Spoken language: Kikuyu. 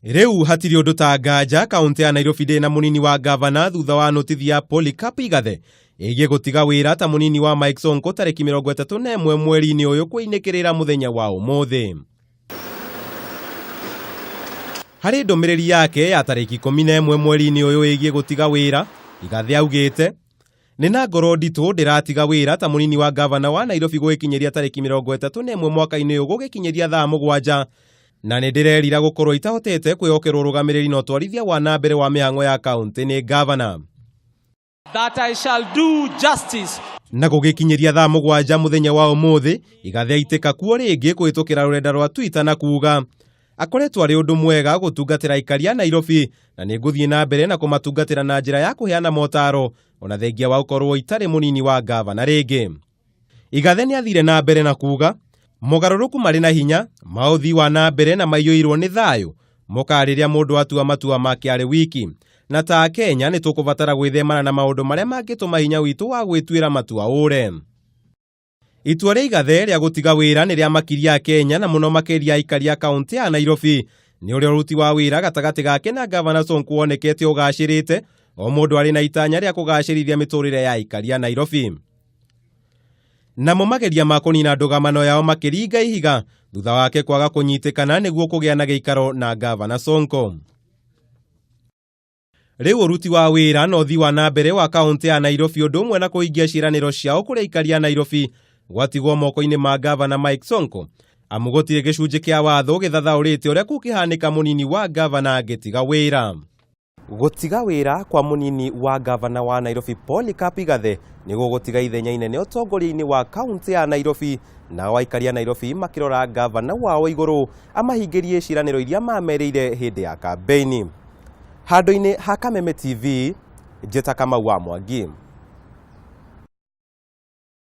Rĩu hatirĩ ũndũ ta nganja kaũntĩ ya Nairobi ndĩrĩ na mũnini wa ngavana thutha wa notithi ya Polycarp Igathe ĩgiĩ gũtiga wĩra ta mũnini wa Mike Sonko tarĩki 31 mweri-inĩ ũyũ kwĩinĩkĩrĩra mũthenya wa ũmũthĩ. Harĩ ndũmĩrĩri yake ya tarĩki 11 mweri-inĩ ũyũ ĩgiĩ gũtiga wĩra, Igathe augĩte Nĩ na ngoro nditũ ndĩratiga wĩra ta mũnini wa ngavana wa Nairobi gũgĩkinyĩria tarĩki 31 mwaka-inĩ ũyũ gũgĩkinyĩria thaa 7 na nĩ ndĩrerira gũkorwo itahotete kwĩhokerwo ũrũgamĩrĩri na ũtwarithia wa na mbere wa mĩhang'o ya kaũntĩ nĩ ngavana. That I shall do justice. Na gũgĩkinyĩria thaa 7 mũthenya wa ũmũthĩ, Igathe aitĩka kuo rĩngĩ kũhĩtũkĩra rũrenda rwa Twitter na kuga akoretwo arĩ ũndũ mwega gũtungatĩra aikari a Nairobi na nĩ ngũthiĩ na mbere na kũmatungatĩra na njĩra ya kũheana motaro ona thengia wa gũkorwo itarĩ mũnini wa ngavana rĩngĩ. Igathe nĩ athire na mbere na kuga mogarũrũku marĩ na hinya ma ũthii wa na mbere na maiyũirwo nĩ thayũ mokaga rĩrĩa mũndũ atua matua make arĩ wiki na ta Akenya nĩ tũkũbatara gwĩthemana na maũndũ marĩa mangĩtũma hinya witũ wa gwĩtuĩra matua ũre. Itua rĩa Igathe rĩa gũtiga wĩra nĩ rĩamakirie Akenya na mũno makĩria aikari a kaũntĩ ya Nairobi nĩ ũrĩa ũruti wa wĩra gatagatĩ gake na ngavana Sonko wonekete ũgacĩrĩte o mũndũ arĩ na itanya rĩa kũgacĩrithia mĩtũrĩre ya aikari a Nairobi. Namo mageria ma kũnina ndũgamano yao makĩringa ihiga thutha wake kwaga kũnyitĩkana nĩguo kũgĩa na gĩikaro na ngavana Sonko. Rĩu ũruti wa wĩra na ũthii wa na mbere wa kaũntĩ ya Nairobi ũndũ ũmwe na kũhingia ciĩranĩro ciao kũrĩ aikari a Nairobi gwatigwo moko-inĩ ma ngavana Mike Sonko amu gũtirĩ gĩcunjĩ kĩa watho gĩthathaũrĩte ũrĩa kũngĩhanĩka mũnini wa ngavana angĩtiga wĩra. Gũtiga wĩra kwa mũnini wa ngavana wa Nairobi Polycarp Igathe nĩ gũgũtiga ithenya inene ũtongoria-inĩ wa kaũntĩ ya Nairobi, nao aikari a Nairobi makĩrora ngavana wao igũrũ amahingĩrie ciĩranĩro iria mamerĩire hĩndĩ ya kambeini. Handũ-inĩ ha Kameme TV, Njĩta Kamau wa Mwangi.